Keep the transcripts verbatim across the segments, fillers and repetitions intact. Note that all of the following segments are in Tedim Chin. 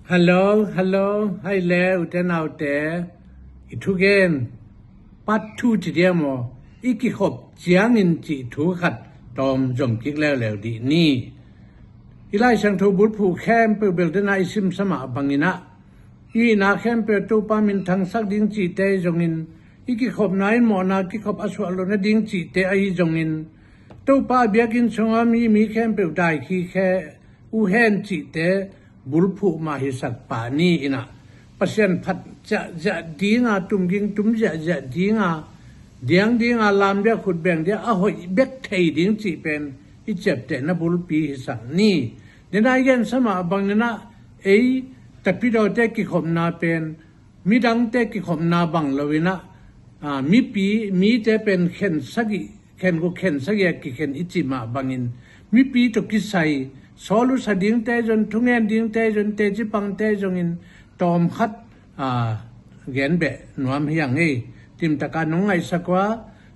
Hello, hello, hai le ute naute, i thugen part two ci dia maw, i kikhop ciangin cih thu khat tawm zom kik leuleu dih ni. I Lai Siangtho bulphuh khempeuh bel dena i simsa mah bangin ah, i hihna khempeuh Topa minthangsak ding cihte zongin, i kikhopna in mawhna kikhop a suah loh nading cihte ahi zongin, Topa biakinn sunga mi, mi khempeuh daikhi khe uh hen cihte bulphuh mah hisak pah ni. Inah Pasian phat ziahziah dinga, tumging tum ziahziah dinga, diang dinga, lam dia, khut beng dia a hoih bek thei ding cih pen i ciaptehna bulpi hisak ni. Dena i gensa mah bangin ah, ei Tapidawte kikhopna pen midangte kikhopna bang lo inah, aa, mipi, mite pen khen sagih, khen guk, khen sagih a kikhen i cih mah bangin, mipi tawh kisai, sawl uh sa dingte zong, thungen dingte zong, teci pangte zongin tawmkhat, aa, gen beh nuam hi hang ei. Timtaka nong ngaihsak uh a,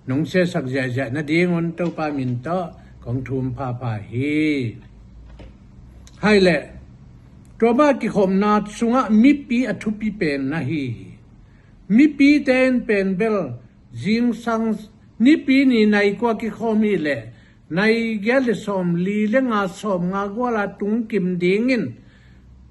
nong siasak ziahziah nadingun Topa min tawh kong thum phapha hi. Hai le, tua mah kikhopna sungah mipi a thupi pen na hi hi. Mipite in pen bel zingsang nipi ni nai kua kikhawm hi leh, nai giat le sawm li le nga, sawm nga guala tungkim dingin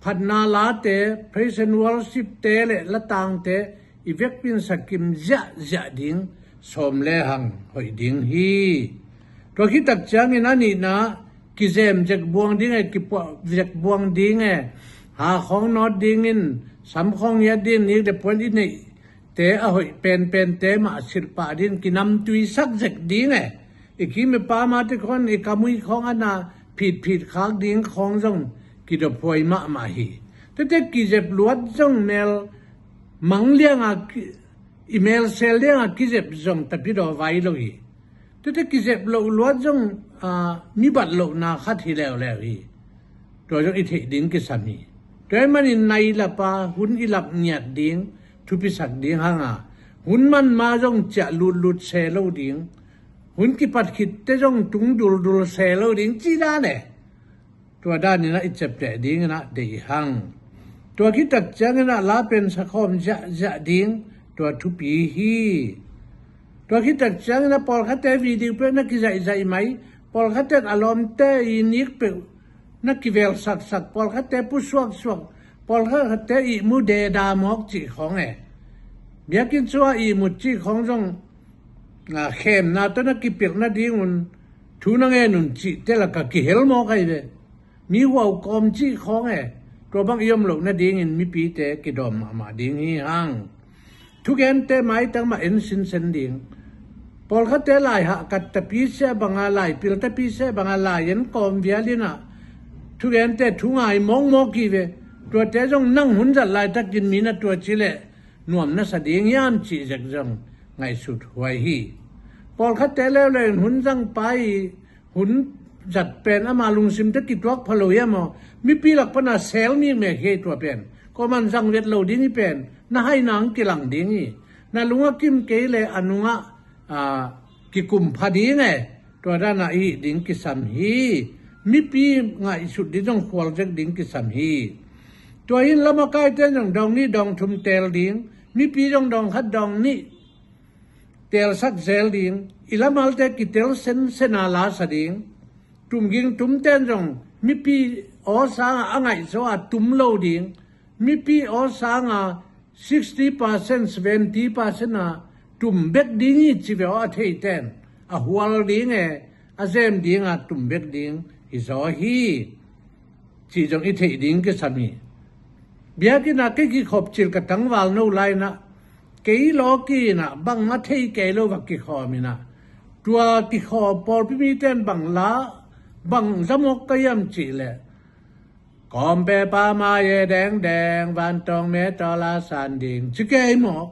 phatna late, praise and worship te le latangte i vekpin sakim ziahziah ding, sawm le hang hoih ding hi. Tua khitak ciangin a nihna, kizem zek buang ding e, kipuah zek buang ding e, ha khawng nawt dingin, sam khawng ngiat ding, nik le puan i neihte a hoih penpente mah silhpah ding, kinamtuisak zek ding e, i kim i pam a te khawng, i kamui khawng a na phitphit khak ding khawng zong kidophuai mahmah hi. Tete kizep luat zong mel mang lianga ki-, i mel sel lianga kizep zong Tapidaw vai lo hi. Tete kizep loh luat zong, aa, mi bat lohna khat hi leuleu hi. Tua zong i theih ding kisam hi. Tua ahih manin nai lapa hun i lap ngiat ding, thupisak ding hanga, hun man ma zong ciah lutlut se lo ding, hun kipat khitte zong tung duldul se lo ding, ci dan e. Tua daninah i ciapteh dinginah deih hang. Tua khitak cianginah la pen sakhawm ziahziah ding, tua thupi hi. Tua khitak cianginah pawlkhatte video peuh na kizaihzaih mai, pawlkhatte a lawmte i nik peuh na kivelsaksak, pawlkhatte pusuaksuak, pawlkhatte ihmu deda mawk cih khawng e. Biakinn sua ihmut cih khawng zong, a, khemna tawh na kipilh nadingun thu na ngen un cihte laka kihel mawk ahi ve. Mi huau kawm cih khawng e, tua bang i om loh nadingin mipite kidawm mahmah ding hi hang. Thugente maitang mah en sinsen ding. Pawlkhatte lai hahkat tapi sia banga, lai pil tapi sia banga, lai en kawm vialinah thugente thu ngai mawkmawk hi ve. Tuate zong nang hun zat laitakin mi na tua ci leh nuam na sa ding hiam cih zek zong ngaihsut huai hi. Pawlkhatte leuleu in hun zangpa i hun zat pen ama lungsimte kituak pha lo hiam aw? Mipi lak pana sel mikmek hi tua pen. Kuaman zang vet lo ding hi pen, na haina hong kilang ding hi. Na lung a kim kei le a nungah, aa, kikum pha ding e. Tua dana i hih ding kisam hi. Mipi ngaihsut ding zong khual zek ding kisam hi. Tua hin lamakaite zong dawng nih dawng thum teel ding, mipi zong dawng khat dawng nih teelsak zel ding, i lamalte kitel sensena lasa ding, tumging tumten zong mipi aw sanga a ngaihzaw a tum lo ding, mipi aw sanga sixty percent, seventy percent a tum bek ding hi ci ve aw a theiten, a hual ding e, a zem dinga tum bek ding hi zaw hi. Cih zong i theih ding kisam hi. Biakinn ah kei kikhop cil ka tangval no lai inah, kei lawki inah bang a thei kei lo va kikhawm inah, tua kikhawm pawlpi mite in bang la, bang zamawk ka hiam cih leh, kawmpe pa mai e dengdeng, vantungmi tawla san ding, ci kei maw?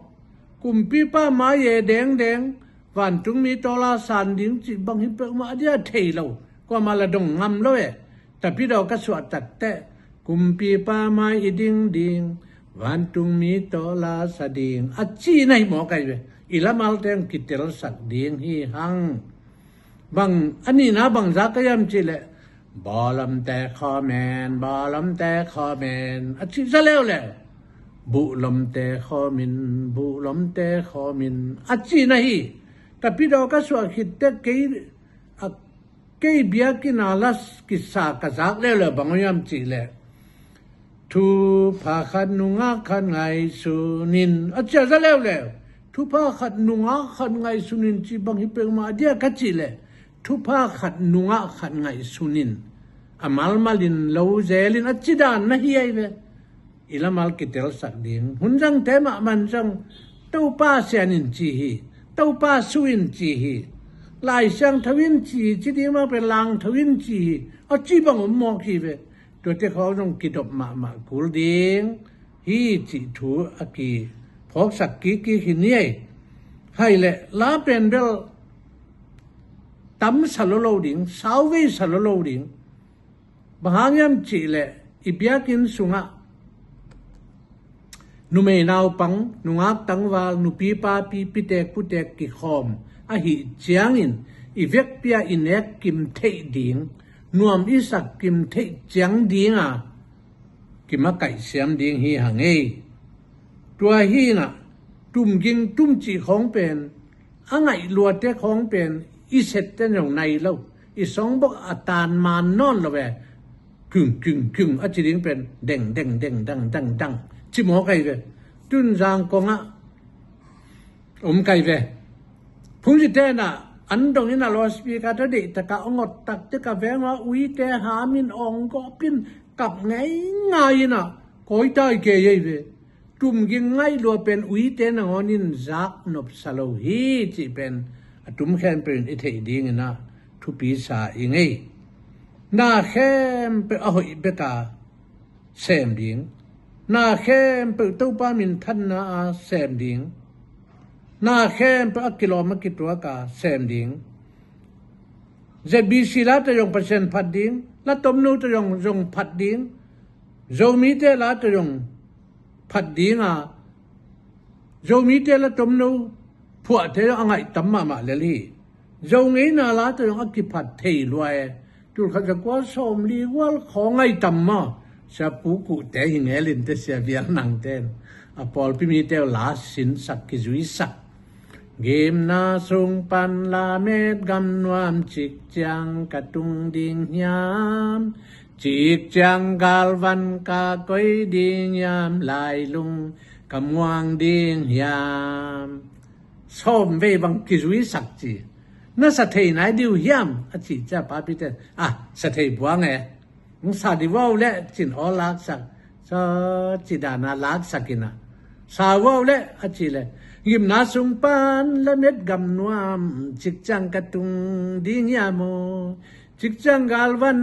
Kumpipa mai e dengdeng, vantungmi tawla san ding cih bang hi peuhmah dia thei lo. Kuamah la dong ngam lo e. Tapidaw ka suah takteh, kumpipa mai i ding ding, vantungmi tawla sa ding, a ci na hi mawk ahi ve. I lamalte hong kitelsak ding hi hang. Bang a nihna bangza ka hiam cih leh, Bawlomte khawm in, bawlomte khawm in a cih za leuleu. Buhlomte khawm in, buhlomte khawm in a cihna hi. Tapidaw ka suah khit teh kei, a, kei biakinn ah la kisa ka zak leuleu bang hiam cih leh, thupha khat nungak khat ngaihsun in a cih za leuleu. Thupha khat nungak khat ngaihsun in cih bang hi peuhmah dia ka cih leh, thupha khat nungak khat ngaihsun in, a malmal in lo zel in a cih dan na hi ai ve. I lamal kitelsak ding, hun zangte mahmah in zong, Topa sian in ci hi, Topa su in ci hi, Lai Siangtho in ci hi, ci ding mah pen Langtho in ci hi a cih bang om mawk hi ve. Tuate khawng zong kidop mahmah kul ding hi cih thu a kiphawksak kikkik hi ni ei. Hai leh la pen bel tamsa lolo ding, sauvei sa lolo ding. Bang hang hiam cih leh i biakinn sungah numei naupang, nungak tangval, nupi papi, pitek putek kikhawm ahih ciangin i vekpi ah i nek kim theih ding, nuam i sak kim theih ciang ding a kimakaih siam ding hi hang ei. Tua hi in ah, tumging tum cih khawng pen, a ngaih luate khawng pen i sette zong nai lo, i songbok a tan man nawn lo ve. King king king a ci ding pen deng deng deng dang dang dang ci mawk ai ve. Tun Zangkong ah om kai ve. Phungzite in ah an dong in ah loudspeaker tawh deihtak a ong ot tak teh ka veng ah uite ham in ong gawp in kap ngeingai in ah kawi tai kei ei ve. Tumging ngaih lua pen uite nangawn in zak nopsa lo hi cih pen a tum khempeuh in i theih ding in ah thupi sa ing ei. Na khempeuh a hoih bek a sem ding, na khempeuh Topa minthanna a sem ding, na khempeuh a kilawm a kituak a sem ding. Z B C la tawh zong Pasian phat ding, la tomno tawh zong, zong phat ding, Zomite la tawh zong phat ding a, Zomite la tomno phuahte zong a ngaih tam mahmah lel hi. Zo ngeina la tawh zong a kiphat thei lua e. Tulkhat zakua sawmli gual khawng ngaih tam maw? Sia Pu Kuhte hi ngelin teh, Sia Bial Nangte in a pawlpi mite uh la sinsak kizuisak. Gimna sung pan lamet gam nuam, cik ciang ka tung ding hiam? Cik ciang galvan ka koih ding hiam? Lailung ka muang ding hiam? Sawm vei bang kizuisak ci. Na sa thei nai ding uh hiam a cih ciang papite, ah, sa thei buang e. Hong sa dih vua uh leh cin aw laksak, sa ci dan a laksak in ah, sa vua uh leh a cih leh, gimna sung pan lamet gam nuam, cik ciang ka tung ding hiam aw? Cik ciang galvan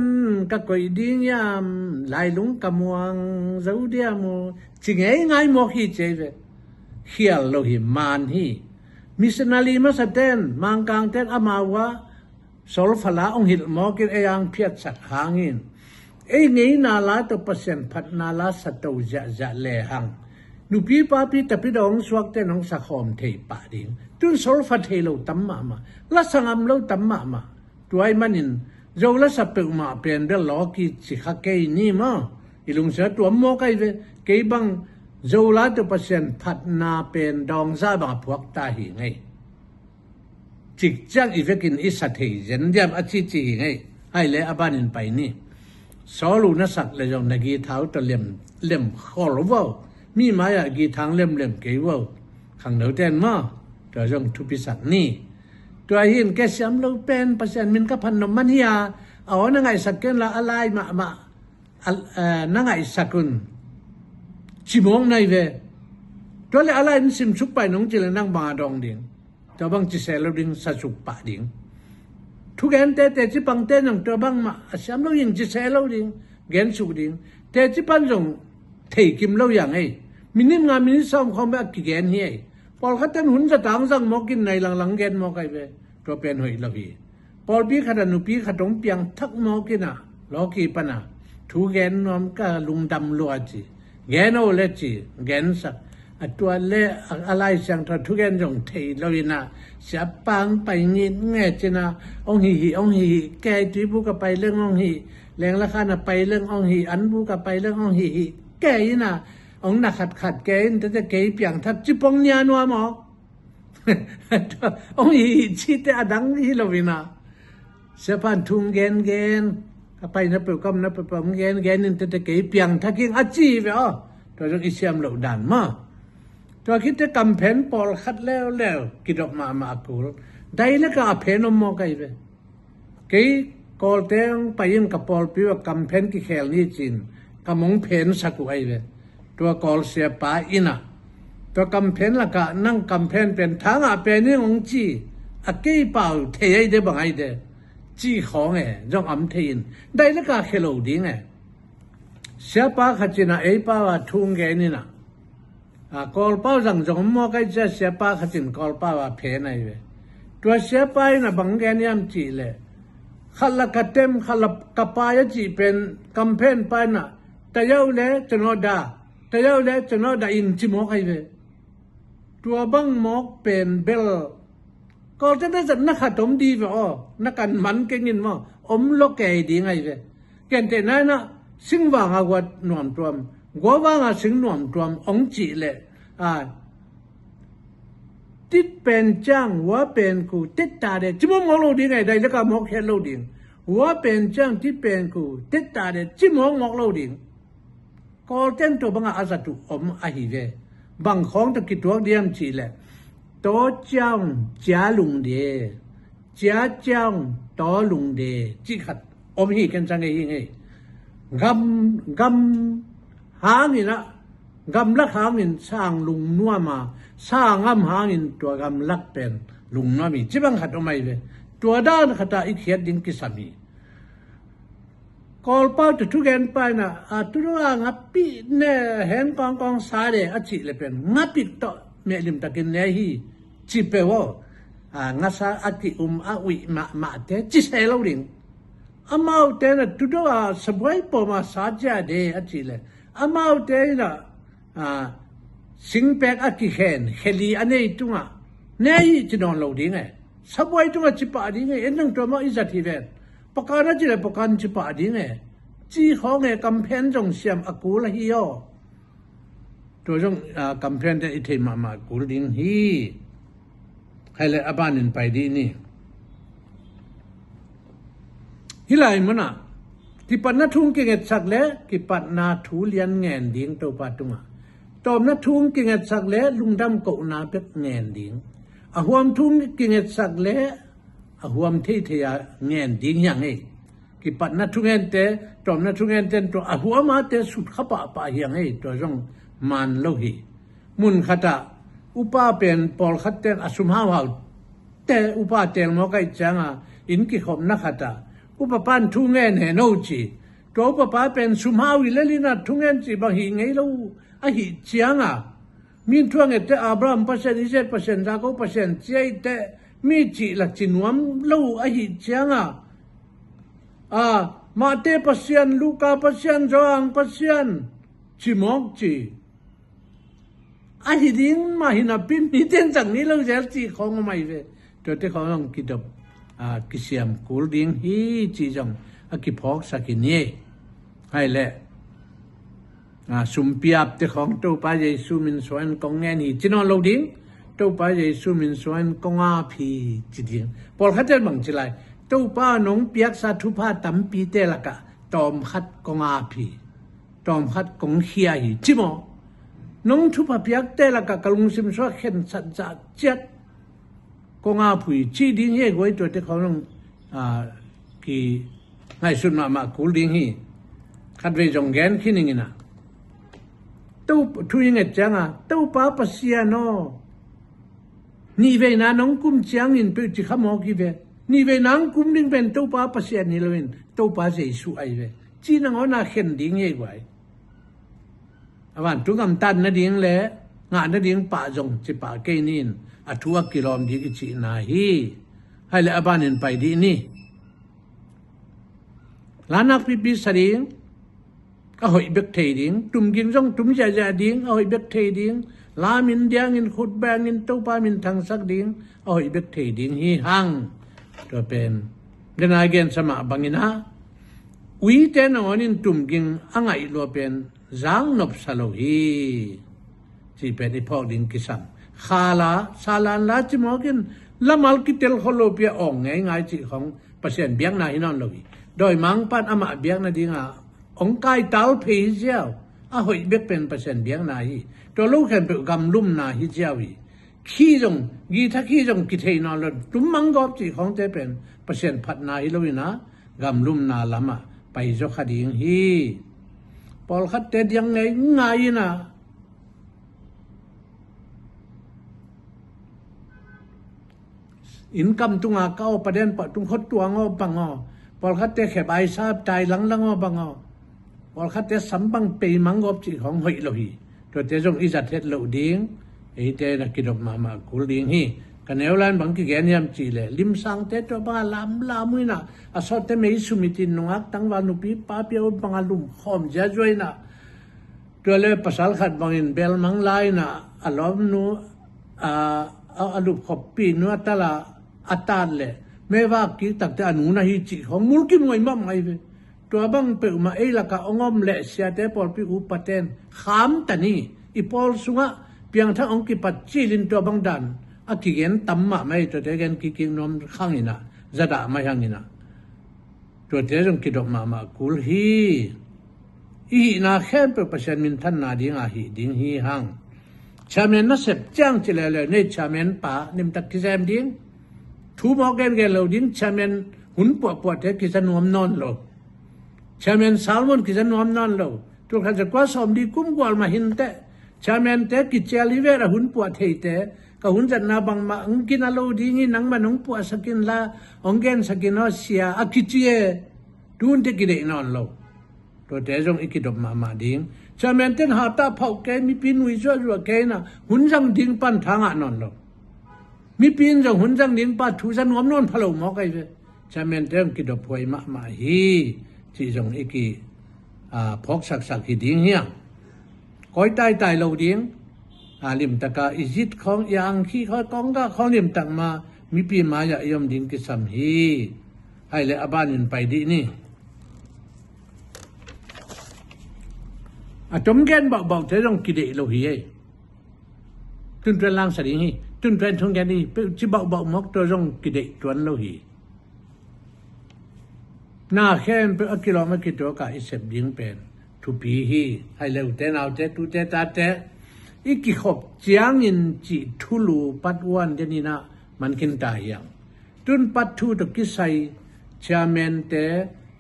ka koih ding hiam? Lailung ka muang zo diam aw? Ci ngeingai mawk hi ci ei ve. Khial lo hi, man hi. Missionary masate'n, Mangkangte'n amau a solfa la ong hilh mawk in ei ang phiatsak hangin, ei ngeina la tawh Pasian phatna la sa to ziahziah lehang, nupi papi tapidaw hong suakte'n hong sa khawm thei pah ding. Tun solfa thei lo tam mahmah, la sa ngam lo tam mahmah. Tua ahih manin Zo la sa peuhmah pen bel lawki ci kha kei ni maw? I lungsim ah tuam mawk ai ve. Kei bang Zo la tawh Pasian phatna pen dawngza bang a phuak ta hi ing ei. Cik ciang i vekin i sa thei zen diam a cici hi ing ei. Hai leh a banin pai ni. Sawl uh na sak leh zong na guitar uh tawh lem, lem khol uh aw. Mi mai-ah guitar lemlem kei uh aw. Khangnote'n maw, tua zong thupisak ni. Tua hi in, kei siam lo pen Pasian min ka phat nop man hi a, aw na ngaihsak ken la, a lai mahmah, a, eh, na ngaihsak un, ci mawk nai ve. Tua leh a lai in simsuk pai nong ci leh nang bang a dawng ding? Tua bang ci se lo ding, sa suk pah ding. Thugente, teci pangte nang tua bangmah a siam lo ding ci se lo ding, gen suk ding. Teci pan zong thei kim lo hi ing ei. Minit nga, minit sawm khawng bek a kigen hi ei. Pawlkhatte'n hun za tang zang mawk in nai langlang gen mawk ai ve. Tua pen hoih lo hi. Pawlpi khat ah nupi khat hong piangthak mawk in ah, lawki pan ah, thu gen nuam ka lungdam lua ci. Gen aw leh ci, gensak. A tua leh a, a Lai Siangtho thugen zong thei lo in ah, siapang pai ngitnget ci in ah, hong hih hih, hong hih hih, kei tuibu ka pai leng hong hih, Leng la khan a pai leng ong hi, an buk a pai leng ong hi hi. Kei ina ong na khat khat kei in tete kei piang thak ci pong nia nuam aw. Ong hi hi ci te a dang hi lo ina. Siapan thung gen gen a pai na peuh kam na peuh peuh ong gen gen in tete kei piang thak ing a ci ve aw. Tua zong i siam lo dan ma. Tua khit te kamphen pawl khat leuleu kidop mahmah a kul. Dai le ka a phen om maw kai ve. Kei Kawlte hong pai in ka pawlpi uh a kamphen kikhel ni cin ka mong phensak uh ahi ve. Tua Kawl siapa ina tua kamphen lakah nang kamphen pen thangah pen in hong ci a kei pau thei ahi de bang ahi de ci khawng e zong am thei in dai le ka khe lo ding e. Siapa khat cina ei pau a thung gen ina a Kawlpau zang zong maw kai cia siapa khatin Kawlpau a phen ahi ve. Tua siapa in a bang gen hiam cih leh khat la ka tem khat la ka pai a cih pen kamphen pa in a tayau le canoda tayau le canoda in ci mawk ahi ve. Tua bang mawk pen bel Kawlte na zat na khat om di ve aw na kan man kengin maw om lo kei ding ahi ve. Kente naina singvanga guat nuamtuam guavanga sing nuamtuam ong cih leh a tit pen ciang hua pen ku tit ta de ci mawk mawk lo ding ahi dai leka mawk khiat lo ding. Hua pen ciang tit pen ku tit ta de ci mawk mawk lo ding. Kawlten tua banga a zat uh om ahi ve. Bang khawng tawh kituak diam cih leh taw ciang cia lungde cia ciang taw lungde cih khat om hi ken cang ei hi ngei. Gam gam hangin ah gamlak hangin sang lungnuam a sang gam hangin tua gamlak pen lungnuam hi ci bang khat om ahi ve. Tua dan khatah i khiat ding kisam hi. Kawlpau tu thugen paina a tu a ngapih ne hen kawngkawng sa de a cih le pen ngapih tawh mehlim takin ne hi ci peuh aw. A ngasa a ki-um a uih mahmahte ci se lo ding. Amaute na tu a sabuai pawma sa cia de a cih le amaute ina a singpek a kikhen kheli a nei tungah ne hi ci nawn lo ding e. Sabuai tungah ci pah ding e en nang tua mah i zat hi ven. Pakan a ci le pakan ci pah ding e. Ci khawng e kamphen zong siam a kul ahi aw. Tua zong kamphen te i thei mahmah kul ding hi. Hai le a banin pai dih ni. Hi lai munah kipatna thu kingetsak le kipatna thu lian ngen ding Topa tungah tawmna thu kingetsak le lungdam kohna bek ngen ding. A huam thu kingetsak le a huam theithei a ngen ding hiang ei. Kipatna thungente tawmna thungente tua a huamate sut kha pahpah hiang ei tua zong man lo hi. Mun khatah upa pen pawlkhat ten a sum hauhau te upa tengmaw kaih cianga inn kikhopna khatah upa pan thu ngen he no ci. Tua upa pa pen sum hau hi lelina thu ngen ci bang hi ngei lo ahi cianga min thuang ette Abraham Pasian Isaac Pasian Jacob Pasian ciai te mi cih la ci nuam lo ahi cianga a Mate Pasian Luka Pasian Johan Pasian ci mawk ci. Ahi ding mah hi napi miten cang ni lo zel ci khawng a mai ve. Tuate khawng zong kidop a kisiam kul ding hi ci zong a kiphawksak hi ni. Hai le a sumpiapte khawng Topa Jesu min suain kong ngen hi ci nawn lo ding. Topa Jesu min suain kong ap hi ci ding. Pawlkhatte bang ci lai Topa nong piaksa thupha tampite lakah tawmkhat kong ap hi. Tawmkhat kong khia hi ci maw? Nong thupha piakte lakah ka lungsim suak khensat zah ciat kong ap hi ci ding hi. Guai tuate khawng zong ki ngaihsut mahmah kul ding hi. Khatvei zong gen khin ing ina. To thu i nget cianga Topa Pasian aw nihveina nong kum ciangin peuh ci kha mawk hi ve. Nihveina hong kum ding pen Topa Pasian hi loin Topa Jesu ahi ve. Ci nangawn a khen ding hi ei guai. A vantung gamtat nading le ngah nading pah zong ci pah kei nin a thu a kilawm ding i cihna hi. Hai le a banin pai dih ni. Lanak pipi sa ding a hoih bek thei ding. Tumging zong tum ziahziah ding a hoih bek thei ding. Lamin diangin khut bengin Topa min thangsak ding a hoih bek thei ding hi hang. Tua pen dena gensa mah bangin a Uite nangawn in tumging a ngaih lua pen zak nopsa lo hi, cih pen i phawk ding kisam. Khala, salan la cimawk in lamal kitel khol lopi a awng ngeingai cih khong Pasian biakna hi nawn lo hi. Dawimangpa'n amah biakna dinga hong kaital phei hi ziau. A hoih bek pen Pasian biakna hi. Tua lo khempeuh gamlumna hi ziau hi. Khi zong, githa khi zong kithei nawn lo, tum manggawp cih khongte pen Pasian phatna hi lo inah gamlumna lamah paizaw kha ding hi. Pawlkhatte diang ngeingai inah innkam tunga ka aw, paden pah tung khot tuang aw bang aw, pawlkhatte khebaisa tai langlang aw bang aw, pawlkhatte sam bang pei manggawp cih khong hoih lo hi. Tuate zong i zat het loh ding, eite na kidop mahmah kul ding hi. Ka neu lai-in bang kigen hiam cihleh, limsangte tua banga lamlam uh inah a sawtte mei sumit in nungak tangval nupi papi a ut banga lumkhawm ziazua inah, tua le pasal khat bangin belmang la inah a lawmnu a, a, a lupkhoppi nu a tala a tat leh mevak kik takte a nu na hi cih khong mulkimhuai mahmah hi ve. Tua bang peuhmah ei lakah hong om leh siate pawlpi upaten khamta ni. I pawl sungah piangthak hong kipat cilin tua bang dan a kigen tam mahmah hi. Tuate gen kikkik nuam khang inah, zadah mai hang inah, tuate zong kidop mahmah kul hi. I hihna khempeuh Pasian minthanna dinga hih ding hi hang. Chairman nasep ciang ci leuleu nei, chairman pa nimtak kizem ding. Thu mawk gengen lo ding, chairman hun puahpuahte kiza nuam nawn lo. Chairman sermon kiza nuam nawn lo. Tulkhat zakua sawmli kum gual mah hinteh, chairmante kicial hi vet a hun puah theite, ka hun zatna bangmah hong gina lo ding hi, nangman hong puahsak inla hong gensak in aw sia a kici e. Tunte kideih nawn lo. Tuate zong i kidop mahmah ding. Chairman ten hatah phauh kei, mipi nui zuahzuah kei inah hun zang ding pan tha ngah nawn lo. Mipi in zong hun zang ding pa thu za nuam nawn pha lo mawk ahi ve. Chairman te zong kidop huai mahmah hi, cih zong i ki, a, phawksaksak hi ding hiang. Kawi taitai lo ding. A, limtaka i zit khawng, i angkhih khawng, kawngkak khawng limtak ma, mipi mai-ah i om ding kisam hi. Hai le a banin pai dih ni. A tom gen bauhbauh te zong kideih lo hi ei. Tuntuan langsa ding hi. Tuntuan thung gen hi. Peuh ci bauhbauh mawk tua zong kideih tuan lo hi. Na khempeuh a kilawm a kituaka i sep ding pen thupi hi. Hai le ute naute, tute tate, i kikhop ciangin cih thulu pat uan den inah man khin ta hiang. Tun pat thu tawh kisai chairman te,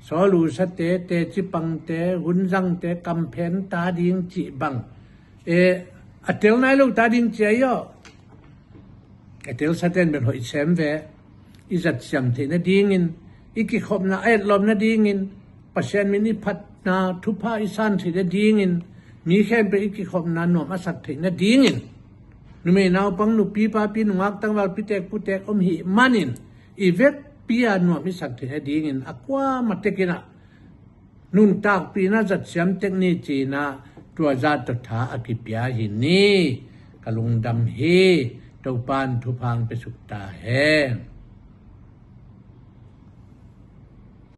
sawlusate, tecipangte, hunzangte, kamphen ta ding cih bang, e, a tel nai lo ta ding ci ahi aw. A telsaten bel hoih sem ve. I zatsiam theih nadingin, i kikhopna a etlawm nadingin, Pasian min i phatna thupha i san theih nadingin, mi khempeuh i kikhopna nuam a sak theih nadingin, numei naupang, nupi papi, nungak tangval, pitek putek om hih manin, i vekpi-a nuam i sak theih nadingin a kuamah tekinah nuntakpihna zatsiam tek ni cinah tua zah tawh tha a kipia hi ni. Ka lungdam hi. Topa'n thupha hong piasuk ta hen.